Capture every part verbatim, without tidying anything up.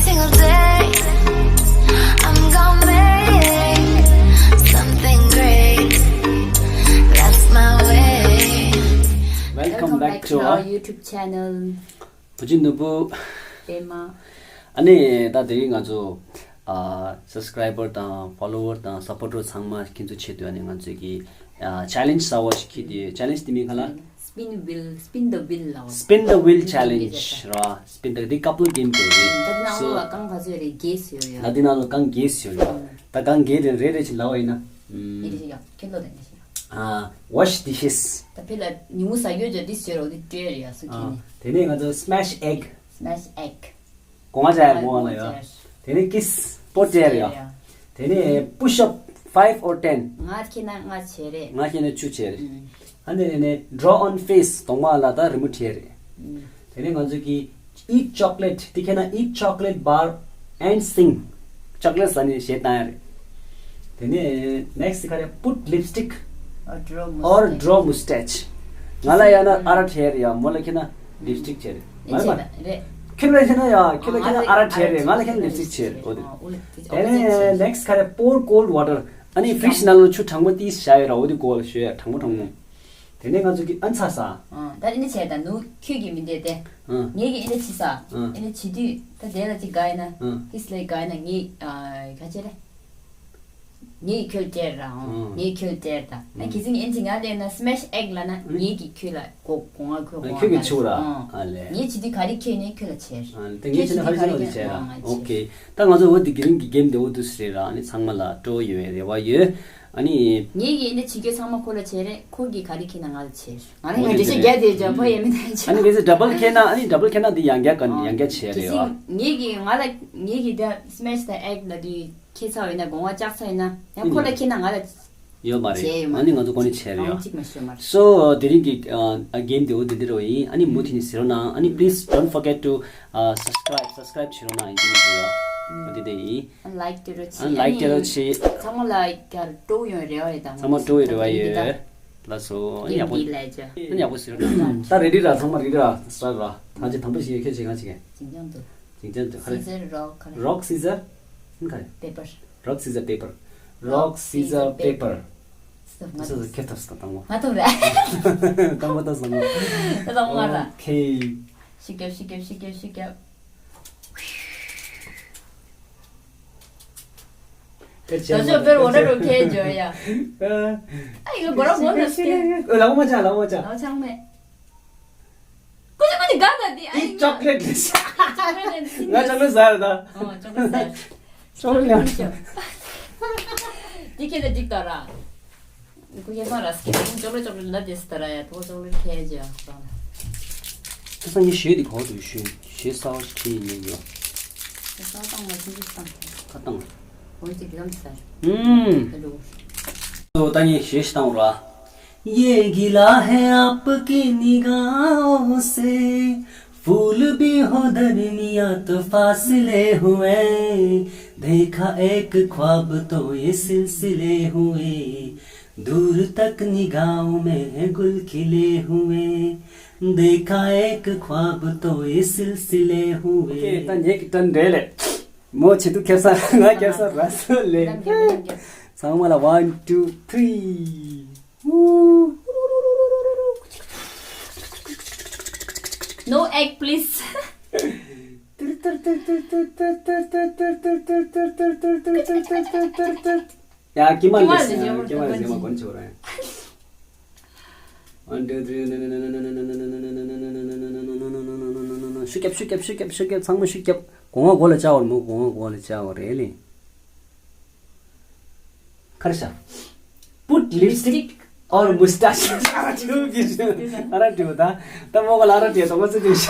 single day. I'm gonna make something great. That's my way. Welcome back to our YouTube channel. བུ་ཆུང་ནོར་བུ། པད་མ། ཨ་ནི་ད་དེ་རིང་ང་ཚོ་ཨ་subscriber དང་follower དང་supporter ཚང་མ་ཁྱེད་ཚོ་ཆེད་དུ་ཨ་ནི་ང་ཚོས་ཀྱི་ཨ་challenge གསར་བ་ཞིག་འཁྱེར་ཏེ། challenge དེ་མིང་ག་ལ། Spin wheel, spin the wheel ལ། Spin the wheel challenge ར། spin the, དེ་couple game དེ་རེད། ད་དེ་ནང་ལོགས་ལ་རྐང་ག་ཚོད་རེད་རྒྱས་ཟེར་ཡོད། ད་དེ་ནང་ལོགས་རྐང་རྒྱས་ཟེར་ཡོད། ད་རྐང་རྒྱས་དེ་རེ་རེ་བཞིན་ལབ་པ་ཡིན་ན། ཨ་wash dishes། ད་ཕི་ལ་ཉུང་ཟ་ཡོད་ཅོ་འདི་ཟེར་རོ་འདི་སྤྲད་རེད་ཡ་སུ་ཁྱེད་ནི། དེ་ནས་ང་ཚོ་smash egg། smash egg། སྒོ་ང་ཅག་ཡ་སྒོ་ང་ལ་ཡ། དེ་ནས་kiss སྤོ་སྤྲད་རེད་ཡ། དེ་ནས་push up five or ten། ང་ཁྱེད་ན་ང་བྱེད་རེད། ང་ཁྱེད་ན་བཅུ་བྱེད་རེད། ཨ་ནི་ནས་draw on face གདོང་མ་ལ་ད་རི་མོ་བྲིས་རེད། དེ་ནས་ང་ཚོ་གི eat chocolate དེ་ཁྱེད་ན eat chocolate bar and sing chocolate ཟ་ནས་གཞས་བཏང་ཡ་རེད། དེ་ནས་next ག་རེ་put lipstick or draw mustache ང་ལ་ཡ་ན་ཨ་ར་བྲིས་རེད་ཡ། མོ་ལ་ཁྱེད་ན་lipstick བྱེད་རེད། མ་རེད་མ་རེད། ཁྱེད་ལ་ཁྱེད་ན་ཡ་ཁྱེད་ལ་ཁྱེད་ན་ཨ་ར་བྲིས་རེད། ང་ལ་ཁྱེད་ན་lipstick བྱེད་རེད། འོ་དེ་དེ་ནས་next ག་རེ་pour cold water ཨ་ནི་fridge ནང་ལ་ཆུ་གྲང་མོ་ཏིས་བཞག་ཡོད་ར། འོ་དེ་གོ་ལ་ཞོ་ཡ་གྲང་མོ་གྲང་མོ། དེ་ནས་ང་ཚོ་གི་ཨ་ཚ་ས། ཨ་ད་ཨེ་ནི་བྱས་ད་ནུ་ཁྱོད་ཀྱི་མི་འདས་ཏེ། ཨ་ངེད་ཀྱི་ཨེ་ནི་བྱི་ས། ཨ་ཨེ་ནི་བྱི་དུས་ད་དེ་ལ་ཅིག་དགའ་ཡིན་ན། ཨ་ཏིས་ལས་དགའ་ཡིན་ན་ངེད་ཨ་ག་ཅེ་རེད། ངེད་ཁྱོད་སྤྲད་ར་ཨོ། ཨ་ངེད་ཁྱོད་སྤྲད་ད། ཨ་ཨ་གི་ཟིང་ཨེ་ནི་ང་ལས་ན་smash egg ལ་ན་ངེད་ཀྱི་ཁྱོད་ལ་གོ་གོ་ང་ཁོས་གོ་ང་ཁྱོད་ཀྱི་ཆུ་ར། ཨ་ཨ་ལས། ངེད་བྱི་དུས་ག་རེ་ཁྱོད་ནས་ཁྱོད་ལ་ཆེར། ཨ་ད་ངེད་བྱི་ནས་ག་རེ་ཁྱོད་ལ་ཆེར་ར། ཨོ་ཁེ། ད་ང་ཚོ་འོ་དེ་གི་རིང་གི་game དེ་འོ་དུ་སི་རེད་ར། ཨ་ནི་ཚང་མ་ལ་སྤྲོ་ཡོད་པའི་རེ་བ་ཡོད། ཨ་ནི། ངེད་ཀྱིས་འདི་བྱེད་རྒྱུ་ཚང་མ་ཁོ་ལ་བྱས་རེད། ཁོ་གིས་ག་རེ་ཁྱེར་ན་ང་ལ་བྱས། ང་ལ་ཡང་འགྲེལ་བཤད་རྒྱག་དེ་ཅོ་ཕོ་ཡས་མི་ཐན་ཅོ། ཨ་ནི་གལ་སྲིད་double ཁྱེར་ན། ཨ་ནི་double ཁྱེར་ན་འདི་ཡང་བརྒྱ་ག་ཡང་བརྒྱ་བྱས་རེད་བ། ངེད་ཀྱིས་ང་ལ་ངེད་ཀྱིས་ད་smash the egg ལ་དུས་ཁྱེར་ཚར་བ་ཡིན་ན་སྒོ་ང་བཅག་ཚར་ཡིན་ན་ཡང་ཁོ་ལ་ཁྱེར་ན་ང་ལ་ཡོད་མ་རེད། བྱས་ཡོད་མ་ཨ་ནི་ང་ཚོ་གོ་ནས་བྱས་རེད་བ། གཅིག་མ་ཤོད་མ་རེད། So དེ་རིང་གི་ཨ་game དེ་འོ་དེ་འདི་རུ་ཡིན། ཨ་ནི་མུ་མཐུད་ནས་ཟེར་རོགས་གནང་། ཨ་ནི་please don't forget to subscribe subscribe བྱེད་རོགས་གནང་ཡིན་གྱི་ཡོད། འོ་དེ་དེ་ཡིན། ལའིཀ་དེ་རུ་ཆེ། ཨ་ལའིཀ་དེ་རུ་ཆེ། ཚང་མ་ལ་ཀར་སྤྲོ་ཡོང་རེ་བ་ཡོད་དང་། ཚང་མ་སྤྲོ་ཡོང་རེ་བ་ཡོད། ལགས་སོ། ཨ་ནི་ཡག་པོ། ཨ་ནི་ཡག་པོ་ཟེར་རོགས་གནང་། ད་རེ་ཌི་ར། ཚང་མ་རེ་ཌི་ར། སི་ཊར་ར། ཐང་ཆེ་དང་པོ་ཞིག་ཁྱེད་ཆེ་གང་ཞིག་གི། ཅིང་ཅང་དུ། ཅིང་ཅང་དུ་ག་རེ། སི་ཛར་རོག་ག་རེ། རོག་སི་ཛར། ཨ་ག་རེ། པེ་པར། རོག་སི་ཛར་པེ་པར། རོག་སི་ཛར་པེ་པར། སི་ཛར་ཁྱེད་ཐབས་སི་ད་དང་བོ། ང་ཐོབ་རེད། དང་པོ་ད་བཟང་བོ། ད་དང་བོ་ང་ར། ཨོ་ཁེ། ཤི་རྒྱབ་ཤི་རྒྱབ་ཤི་རྒྱབ་ཤི་རྒྱབ། ད་ཆོ་བེར་འོ་ར་རོ་ཁེ་འཇོ་ཡ། ཨ་ཡི་གོ་ར་མོ་ན་སྐེ། ཨོ་ལ་མོ་ཅང་ལ་མོ་ཅང་། ལ་ཆང་མེ། ཀུ་ཅི་ཀུ་ཅི་ག་ད་དེ་ཨ་ཡི་ཅོག་ལེ་ཊི་ལེ་ཤ། ང་ཅོག་ལེ་ཊི་ཟ་ར་ད། ཨོ་ཅོག་ལེ་ཊི་ཟ། ཅོག་ལེ་ཊི་ལེ་ཤ། དེ་ཁེ་ད་འགྲིག་ད་ར། ཀུ་ཁེ་སང་ར་སྐེ་ཅོག་ལེ་ཅོག་ལེ་ཊི་ལ་དེ་སི་ད་ར་ཡ། ཐོ་ཅོག་ལེ་ཊི་ཁེ་ཇི་ཨ་ད། ཁ་སང་ངས་གཞས་འདི་གོ་འདུག་གཞས་གཞས་གསར་བ་ཞིག་ཁྱེར་ཡིན་ཡོད། ཁ་སང་བཏང་མ་ཐུབ་ཀྱི་བཏང་། ཁ་བཏང་། འོན་ཏེ་གི་ལམ་ཟེར། ཨུམ། ད་འགྲོ། ད་ངས་གཞས་ཤིག་བཏང་ར། ये गिला है आपकी निगाहों से, फूल भी हो दरमिया तो फासले हुए, देखा एक ख्वाब तो ये सिलसिले हुए, दूर तक निगाहों में है गुल खिले हुए, देखा एक ख्वाब तो ये सिलसिले हुए। ད་ངེད་ཀྱི་ཏན་འདྲེ་ལེ། མོ་ཆེ་དུ་ཁེ་ས་ང་ཁེ་ས་ར་སོ་ལེ། ཚང་མ་ལ་one two three. No egg please. ཡ་ཀི་མ་ལེ་ཀི་མ་ལེ་ཀི་མ་ལེ་ཀི་མ་ལེ་ཀོན་ཆོ་ར། One, two, three. ཤུགས་རྒྱབ་ཤུགས་རྒྱབ་ཤུགས་རྒྱབ་ཤུགས་རྒྱབ། ཚང་མ་ཤུགས་རྒྱབ། སྒོ་ང་སྒོ་ལ་བཅར་བར་མོ། སྒོ་ང་སྒོ་ལ་བཅར་བ་རེད་ལེ། ཁར་ཤ། Put lipstick or mustache. ཨ་ར་ཏྲིའུ་ད། ད་མོ་ག་ལ་ཨ་ར་ཏྲིའུ་ད་མ་ཚེ་ཏྲིའུ་ཤ།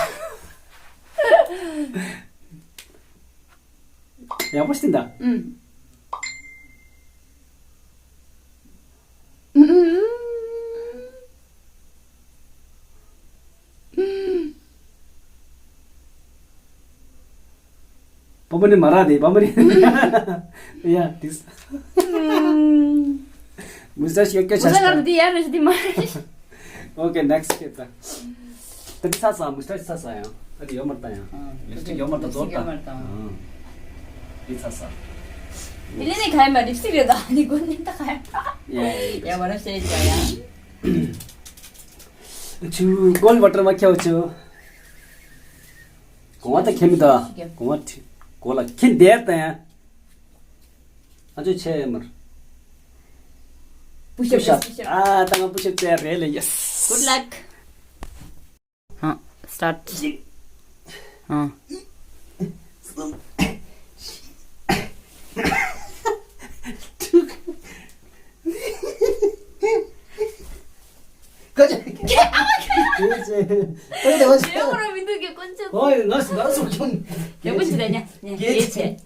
ཡག་པོ་ཞིག་ད། ཨུམ། པ་པ་ནི་མ་ར་དེ་པ་པ་ནི། ཡ་དིས། མུ་སི་ཊ་ཤི་ཡ་སྐད་ཆ། མུ་སི་ཊ་ཤི་དེ་ཡ་རེ་ཤི་དེ་མ་རེ། Okay, next ཁྱེད་ད། ད་དེ་ཚ་ས་མུ་སི་ཊ་ཤི་ཚ་ས་ཡང་། ཨ་དེ་ཡོད་མ་རེད་ད་ཡང་། ལིབ་སི་ཊིག་ཡོད་མ་རེད་ད། ལིབ་སི་ཊིག་ཡོད་མ་རེད་ད། འདི་ཚ་ས། དེ་ལས་ནི་ག་ཡིན་པ་ལིབ་སི་ཊིག་རེད་ད། འདི་ཀུན་ནི་ད་ག་ཡིན། ཡ་ཡ་ཡ། ཡ་མ་ར་ཤེས་ཀྱང་ཡ། ཆུ་ཀོལ་ཝ་ཊར་མ་ཁྱེར་ཆུ། གོང་བ་ད་ཁྱེར་མི་ད། གོང་བ་གོ་ལ་ཁྱེར་བསྡད་ད་ཡང་། ཨ་ཅོ་ཆེ་མར། པུ་ཤབ། པུ་ཤབ། པུ་ཤབ། ཨ་ད་ང་པུ་ཤབ་བཙལ་རེད་ལེ། ཡེ་སི། Good luck. ཨ། སི་ཊར་ཊི། ཨ། ཀ་ཅེ། ཀ་ཅེ། ཀ་ཅེ། ཀ་ཅེ། ཨོ་ཡ། ང་སུ་ང་སུ་ཁྱོད། རེ་བ་ཅི་ད་ཉ་ཉ་ཀ་ཅེ།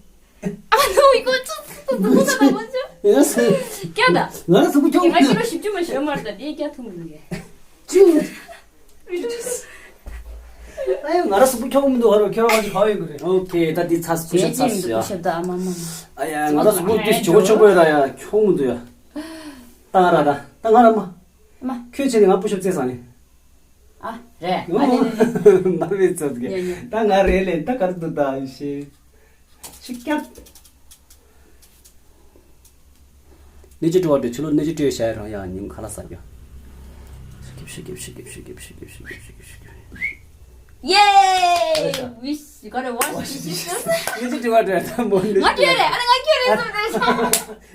ཨ་ནོ་ཡི་ཀོ་ཅུ་ཙུ་ཙུ་ཙུ་ཙུ་ཙུ། ཡ་སུ། ཀྱ་ད། ང་སུ་ཁྱོད། ང་ཁྱོད་ཞིབ་ཅུ་མ་ཞོ་མར་ད་དེ་ཀྱ་ཐུང་མི་འདུག་གས། ཅུ། ཨ་ཡ་ང་ར་སུ་ཁྱོད་མི་འདུག་ཧ་རོ་ཁྱོད་ར་ཁ་ཅིག་ཧ་ཡོད་གི་རེད། ཨོ་ཁེ། ད་དེ་ཚ་སུ་ཤ་ཚ་སུ་ཡ། ཨ་ཡ་ང་ར་སུ་ཁྱོད་དེ་ཞོ་ཆོ་པོ་ཡ་ར་ཡ་ཁྱོད་མི་འདུག་ཡ། ད་ང་ར་ད་ད་ང་ར་མ། མ། ཁྱོད་ཆེ་ནི་ང་པུ་ཤབ་རྩེ་ས་ནི། ཨ། རེད། ཨ་ནི་ནི་ནི། མ་བེད་ཚོད་གི། ཡ་ཡ། ད་ང་རེད་ལེ། ད་ག་རེ་འདུག་ད་ཡི་ཤེས། ཤི་ཀྱག་ནི་ཅི་ཏྲི་བ་ཏྲི་ཆུ་ལོ་ནི་ཅི་ཏྲི་ཤ་རང་ཡང་ཉིན་ཁ་ལ་ས་རྒྱ། ཤི་ཀྱབ་ཤི་ཀྱབ། ཡེ། Wish you gotta wash the dishes. ནི་ཅི་ཏྲི་བ་ཏྲི་ད་མོ་ནི། ང་ཏྲི་རེད། ཨ་ནི་ང་ཁྱོད་རེད་སོང་རེད་སོང་།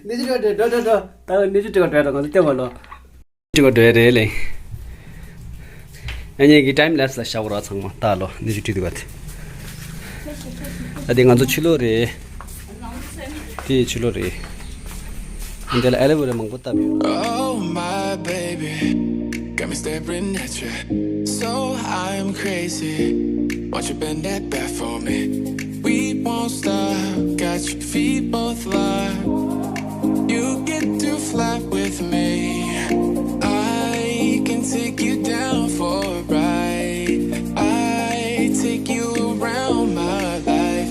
ནི་ཅི་ཏྲི་བ་ཏྲི་ཏྲ་ཏྲ་ཏྲ། ད་ནི་ཅི་ཏྲི་བ་ཏྲི་ད་ང་ཚོ་ལྟེ་བ་ལོ། ཅིག་ག་འགྲོ་ཡ་རེད་ལེ། ཨ་ནི་གི་ཊའིམ་ལེབ་སི་ལ་བཞག་རོགས་ཚང་མ་ལྟ་ལོ། ནི་ཅི་ཏྲི་འདུག་ག་དེ། ཨ་དེ་ང་ཚོ་ཕྱི་ལོགས་རེད། དེ་ཕྱི་ལོགས་རེད། ཨ་འདི་ལ་ཨེ་ལེ་བྷི་ཊར་མང་པོ་བཏབ་ཡོད། Oh my baby, got me staring at you. So I'm crazy. Won't you bend that back for me? We won't stop. Got your feet both locked. You get to fly with me. I can take you down for a ride. I take you around my life.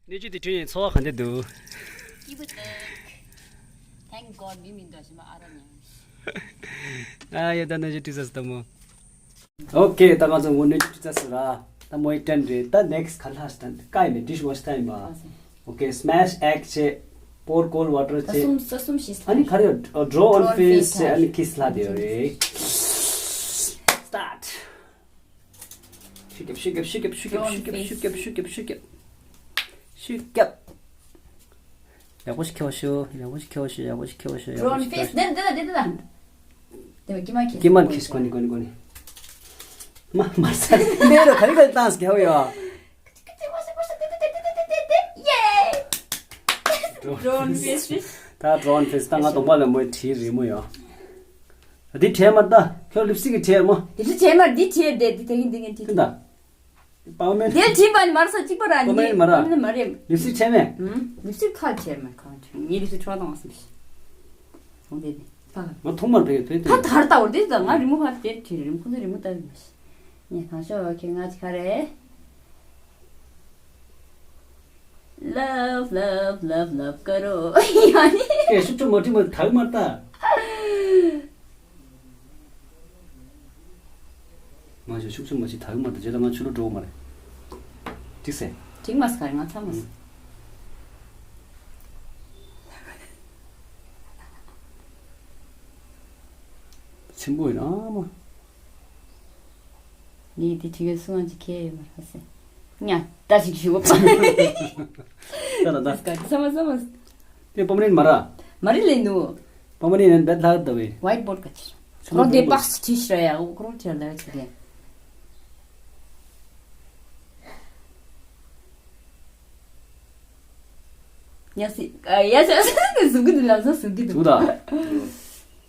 གནས་ཚུལ་དེ་དྲན་ནས་ཚོར་བ་ག་འདྲ་འདུག་སྐྱིད་པོ་འདུག Thank God མི་མི་འདུག་ཞིམ་པ་ཨ་ར་ཉན། ཨ་ཡ་ད་གནས་ཚུལ་དྲི་ས་སི་ད་མོ། ཨོ་ཁེ། ད་ང་ཚོ་ངོ་གནས་ཚུལ་དྲི་ས་སི་ར། ད་མོ་ཡི་ཊརན་རེད། ད་ནེག་སི་ག་ལྷ་སི་ཊན་ཀའི་མེ་ཌིཤ་ཝ་ཤི་ཊའིམ་པ། ཨོ་ཁེ། སི་མེ་ཤི་ཨེག་བྱས། པོར་ཀོལ་ཝ་ཊར་བྱས། ཨ་ནི་ག་རེ་ཡོད། ཌོ་ཨོན་ཕེ་སི་བྱས། ཨ་ནི་ཁི་སི་ལྷ་དེ་ཡོད་རེད། སི་ཊར་ཊི། ཤུ་རྒྱབ་ཤུ་རྒྱབ་ཤུ་རྒྱབ། ཡག་པོ་ཞིག་ཁྱེར་ཤོག་ཡག་པོ་ཞིག་ཁྱེར་ཤོག་ཡག་པོ་ཞིག་ཁྱེར་ཤོག་ཡག་པོ་ཞིག་ཁྱེར་ཤོག་ཡག་པོ་ཞིག་ཁྱེར་ཤོག་དེ་མ་ཀི་མ་ཀི་སི་ཀོ་ནི་ཀོ་ནི་ཀོ་ནི། མ་མ་ས་མེ་རོ་ག་རེ་ག་རེ་བཏང་སི་ཀྱག་ཡོ། ཡེ། ཌོ་ཨོན་ཕེ་སི། ད་ཌོ་ཨོན་ཕེ་སི་ད་ང་གདོང་པ་ལ་མོའི་དྲིའི་རི་མོ་ཡོད། འདི་བྲིས་མ་ད། ཁྱོད་ལིབ་སི་ཀི་བྲིས་མོ། འདི་བྲིས་མ་འདི་བྲིས་དེ་འདི་དེ་གིན་དེ་གིན་བྲིས། ད། པའོ་མེན། དེ་བྲིས་པ་ནི་མར་ས་གཅིག་པ་ར་ནི། པའོ་མེན་མ་ར། མ་རེད། ལིབ་སི་ཀི་བྲིས་མེད། ལིབ་སི་ཀི་ཁ་བྲིས་མ་གང་བྲིས་ངའི་ལིབ་སི་ཀི་ཁྲོ་དང་སམ་ཤི། འོང་དེ་དེ། ད། ང་ཐོག་མར་བྲིས་བྲིས་ད་དེ། དར་ད་འོར་དེ་ད་ང་རི་མོ་ཁ་དེ་བྲིས་རི་མོ་ཁོ་ཚོ་རི་མོ་ལྟ་བུ་མ་ཤི། ངས་གང་ཤོག་ཁྱེད་ང་ཅི་ཁ་རེད། Love love love love ཀ་རོ། ཡ་ནི། ཀྱེ་ཤུགས་ཆུང་མ་ཁྲིད་མ་ཐག་མ་ལྟ། མ་ཤོག་ཤུགས་ཆུང་མ་ཤི་ཐག་མ་ལྟ་རྗེས་ལ་ང་ཆུ་ལོ་འགྲོ་མ་རེད། ཏིག་སེ། ཏིག་མ་སི་ཁ་རེད་ང་ཚ་མ་སི། ཆེན་པོ་ཡིན་ཨ་མ། ངས་དེ་དུས་ཡོད་སུ་ང་ཅིག་ཁྱེད་ཡོད་མ་རེད་ཟེར། ཉ་ད་ཞིག་ཞུ་གོ་པ། ད་ད་ད། ས་མ་ས་མ། དེ་པོ་མ་རིན་མ་ར། མ་རིན་ལེ་ནུ། པོ་མ་རིན་ཡན་བེད་ལྷག་ད་བེ། ཝའིཊ་བོརྡ་ག་ཅིར། ཁོ་རང་དེ་པགས་ཅི་ཤ་ཡ་ཁོ་རང་ཁྱེར་ལ་ཅི་དེ། ཡ་སི། ཡ་སི་ཟུག་གི་འདུག་ལམ་སང་ཟུག་གི་འདུག་ད།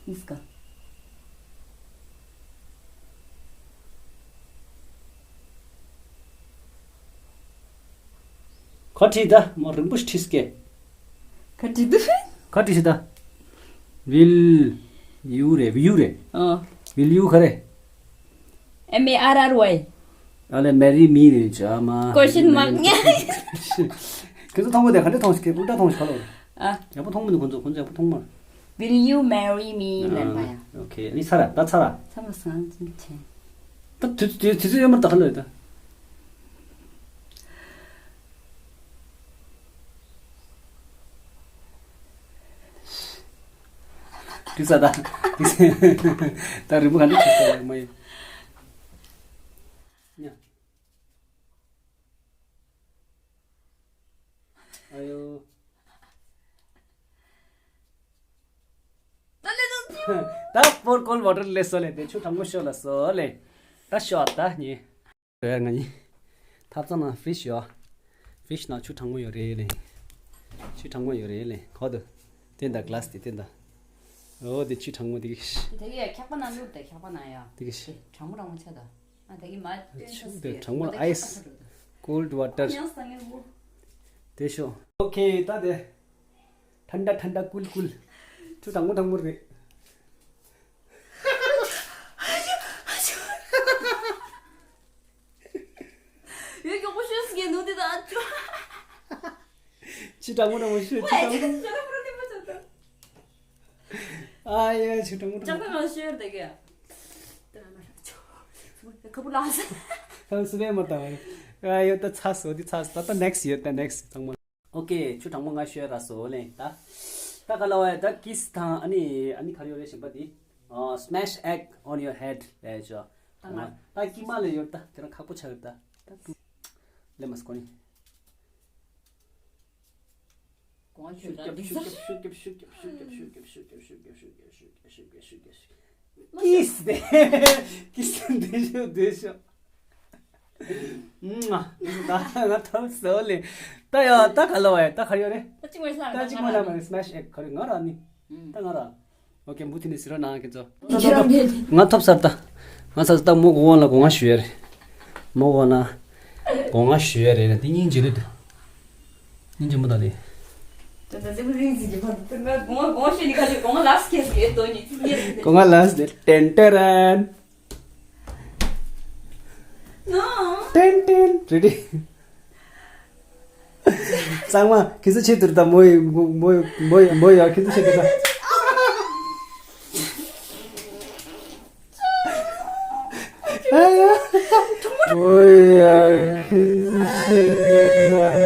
ཨིས་ཀ། ག་བྲིས་ད་མ་རིང་པོ་ཞིག་བྲིས་ཀྱེ། ག་བྲིས་འདུག་ག་བྲིས་ཤི་ད། Will you རེད། Will you རེད། ཨ། Will you ག་རེ། M A R R Y། ཨ་ལས་marry me རེད་ཅག་མ། Question mark ཁྱེད་ཚོ་མཐོང་གི་དེ་ག་འདྲ་མཐོང་ཞིག་གི་ཀུན་ཏྲ་མཐོང་ཞིག་ག་ལོ། ཨ། ཡག་པོ་མཐོང་མི་འདུག་ཁོང་ཚོ་ཁོང་ཚོ་ཡག་པོ་མཐོང་མ། Will you marry me ལབ་པ་ཡ། Okay ཨ་ནི་ཚར་ར་ད་ཚར་ར། ཚར་མ་སང་ཚུན་ཆད། ད་དུས་དུས་དུས་ཚོད་ཡོད་མ་རེད་ད་ག་ལོ་ཡོད་ད། འགྲིག་ས་ད། འགྲིག་ས། ད་རིན་པོ་ག་འདྲ་ཆགས་ས་ཡང་མ་ཡིན། ཉ། ཨ་ཡོ། ད་སྤོར་ཀོལ་ཝ་ཊར་ལས་སོ་ལས་དེ་ཆུ་གྲང་མོ་ཤོ་ལ་སོ་ལས། ད་ཤོ་ཨ་ད་ཉི། ཡོད་ང་གཉིས། ཐབ་ཚང་ནང་ཕི་ཤི་ཡོད། ཕི་ཤི་ནང་ཆུ་གྲང་མོ་ཡོད་རེད་ལེ། ཆུ་གྲང་མོ་ཡོད་རེད་ལེ། གོ་དུ། དེ་འདྲ་གི་ལ་སི་དེ་དེ་འདྲ། འོ་དེ་ཆུ་གྲང་མོ་དེ་གི། དེ་གི་ཁྱག་པ་ནང་བླུགས་དེ་ཁྱག་པ་ནང་ཡ། དེ་གི། དེ་གྲང་མོ་གྲང་མོ་ཆ་ད། ཨ་དེ་གི་མ་བཏོན་ཆུ་ས་དེ་གྲང་མོ་ཨའི་སི། ཀོལ་ཌི་ཝ་ཊར། ཡང་སང་ངེ་བུ། དེ་ཤོ། ཨོ་ཁེ་ད་དེ། ཐན་ད་ཐན་ད་ཀུལ་ཀུལ། ཆུ་གྲང་མོ་གྲང་མོ་རེད། ཡོད་མགྱོགས་པོ་ཤོད་སི་གེ་ནུ་དེ་ད་ཨ་ཅོ། ཆུ་གྲང་མོ་གྲང་མོ་ཤོད་ཆུ་གྲང་མོ། ཨ་ཡ་ཆུ་གྲང་མོ་གྲང་མོ། ལ་ཤོད་དེ་གེ། ཁ་བུ་ལ་ས། ཁ་བུ་སི་བེ་མ་ད་བ། ཨ་ཡོད་ད་ཚ་སོ་དེ་ཚ་སོ་ད་ད་ནེག་སི་ཡོད་ད་ནེག་སི་ཚང་མ། ཨོ་ཀེ་ཆུ་གྲང་མོ་ང་ཤོད་ར་སོ་ལེ་ད། ད་ག་ལ་བ་ད་ཀིས་དང་ཨ་ནི་ཨ་ནི་ག་རེ་ཡོད་རེད་ཞིམ་པ་འདི། Smash egg on your head ལས་ཅོ། ད་ང་། ད་ཀི་མ་ལ་ཡོད་ད་དེ་རང་ཁག་པོ་ཆགས་ཡོད་ད། ད་ཀི། ལེ་མ་སྐོ་ནི། གོང་ཤུ་ཤུ་ཀྱབ་ཤུ་ཀྱབ་ཤུ་ཀྱབ་ཤུ་ཀྱབ་ཤུ་ཀྱབ་ཤུ་ཀྱབ་ཤུ་ཀྱབ་ཤུ་ཀྱབ་ཤུ་ཀྱབ་ཤུ་ཀྱབ་ཤུ་ཀྱབ་ཤུ། ཀིས་དེ། ཀིས་དེ་ཤོ་དེ་ཤོ། ང་ང་ཐབས་སོ་ལེ། ད་ཡ་ད་ག་ལ་བ་ཡ་ད་ག་ཡོད་རེད། ད་གཅིག་མ་ཤ་ད་གཅིག་མ་ལ་མ་རེད། སི་མེ་ཤི་ཨེག་ག་རེ་ང་ར་ནི། ད་ང་ར། ཨོ་ཀེ་མུ་མཐུད་ནས་ཟེར་རོགས་གནང་ཁྱེད་ཚོ། ང་ཐོབ་ཚར་ད། ང་ཚར་ད་མོ་གོ་ལ་གོ་ང་ཞུ་ཡ་རེད། མོ་གོ་ན། གོ་ང་ཞུ་ཡ་རེད་ན་དེ་སྙིང་རྗེ་ལོས་དུ། སྙིང་རྗེ་མོ་ད་ལེ། ད་ད་ད་རིང་ཟིན་གྱི་མ་ད་ད་ང་གོ་ང་གོ་ང་ཞུ་ནི་ཁ་ཅིག་གོ་ང་ལ་སི་ཁེ་སི་ཡོད་དོ་ནི་ཚིག་ཉེར་ཟིན། གོ་ང་ལ་སི་ཏན་ཏན་རན། ཏན་ཏན་རེ་རེ། ཚང་མ་ཁྱེད་ཚོ་ཆེད་དུ་ད་མོ་ཡི་མོ་ཡི་མོ་ཡི་མོ་ཡི་ཁྱེད་ཚོ་ཆེད་དུ་ད། ཨ་ཡ། མོ་ཡི་ཁྱེད་ཚོ་ཆེད་དུ་ད།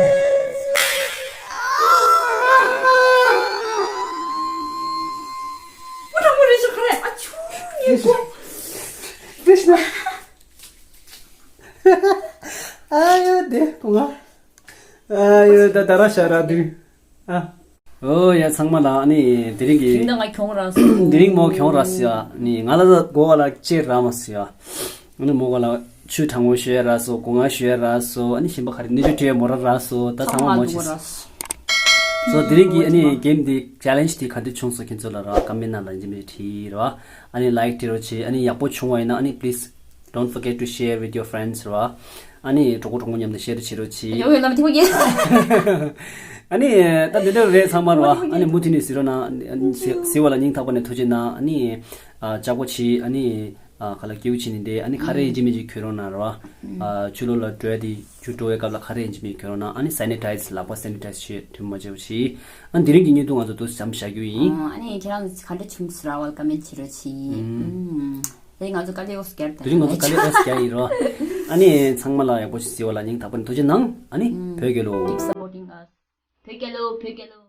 ཨ་ཆུ་ཉེ་གོ། ཀྲིཤ་ན། ཨ་ཡོ་དེ་གོ་ང་། ཨ་ཡོ་ད་ད་ར་ཤ་ར་དུ། ཨ། ཨོ་ཡ་ཚང་མ་ལ་ཨ་ནི་དེ་རིང་གི། དེ་རིང་ད་ང་གྱོང་རག་སོང་། དེ་རིང་མོ་གྱོང་རག་སོང་ཡ། ནི་ང་ལ་ད་གོ་བ་ལ་ཅེ་རག་མ་སོང་ཡ། ཨ་ནི་མོ་ག་ལ་ཆུ་གྲང་མོ་ཞོས་རག་སོང་། གོ་ང་ཞོས་རག་སོང་། ཨ་ནི་ཞིམ་པ་ག་རེ་ནི་ཆུ་བྲིས་མོ་ར་རག་སོང་། ད་ཚང་མ་མོ་ཆེ་སོང་། སོ་དེ་རིང་གི་ཨ་ནི་གེམ་འདི་ཆེ་ལེན་ཇི་འདི་ག་འདྲ་བྱུང་སོང་ཁྱེད་ཚོ་ལ་ར་ཀ་མེན་ནང་ལ་འཇིམ་འཇིམ་བྲིས་ར། ཨ་ནི་ལའིག་བྲིས་རོགས་བྱེད། ཨ་ནི་ཡག་པོ་བྱུང་བ་ཡིན་ན་ཨ་ནི་please don't forget to share with your friends ར། ཨ་ནི་གྲོགས་པོ་གྲོགས་མོ་མཉམ་དུ་ཤེར་བྱེད་རོགས་གྱིས། ཡོ་ཡོ་ལམ་ཐིག་པོ་གྱིས། ཨ་ནི་ད་འདི་འདྲ་རེད་ཚང་མ་ར། ཨ་ནི་མུ་མཐུད་ནས་གཟིགས་རོགས་གནང་། ཨ་ནི་གཟིགས་གཟིགས་པ་ལ་སྙིང་ཐག་པ་ནས་ཐུགས་རྗེ་གནང་། ཨ་ནི་ཨ་ལྕགས་པོ་གྱིས། ཨ་ནི་ཨ་ག་ལ་སྐྱེའུ་གྱིས་ནི་འདི། ཨ་ནི་ག་རེ་ཡིན་གཅིག་མིན་གཅིག་གྱོན་རོགས་གནང་ར། ཨ་ཆུ་ལོག་ལ་འགྲོ་ཡ་དེ་ཆུ་འགྲོ་བའི་སྐབས་ལ་ག་རེ་ཡིན་གཅིག་མིན་གྱོན་རོགས་གནང་། ཨ་ནི་སེ་ནི་ཊའི་ཛི་ལག་པ་སེ་ནི་ཊའི་ཛི་བྱེད་དུས་མ་བྱེད་པ་གྱིས། ཨ་ནི་དེ་རིང་གི་བརྙན་ཐུང་ང་ཚོ་འདུག་སེ་མཇམ་བཞག་རྒྱུ་ཡིན། ཨ་ནི་ཁྱེད་རང་ཚོ་ག་འདྲ་བྱུང་སོང་ར་ཝེལ་ཀམ་མེན་ཊི་བྱེད་རོགས་གྱིས། དེ་ང་ཚོ་དཀའ་ལས་ཨོ་སི་ཀེར་དེ་རིང་ང་ཚོ་དཀའ་ལས་ཨོ་སི་ཀེར་ཡིན་རོ། ཨ་ནི་ཚང་མ་ལ་ཡག་པོ་ཞིག་གཟིགས་པ་ལ་སྙིང་ཐག་པ་ནས་ཐུགས་རྗེ་གནང་། ཨ་ནི་བོད་རྒྱལ་ལོ། Keep supporting us. བོད་རྒྱལ་ལོ། བོད་རྒྱལ་ལོ།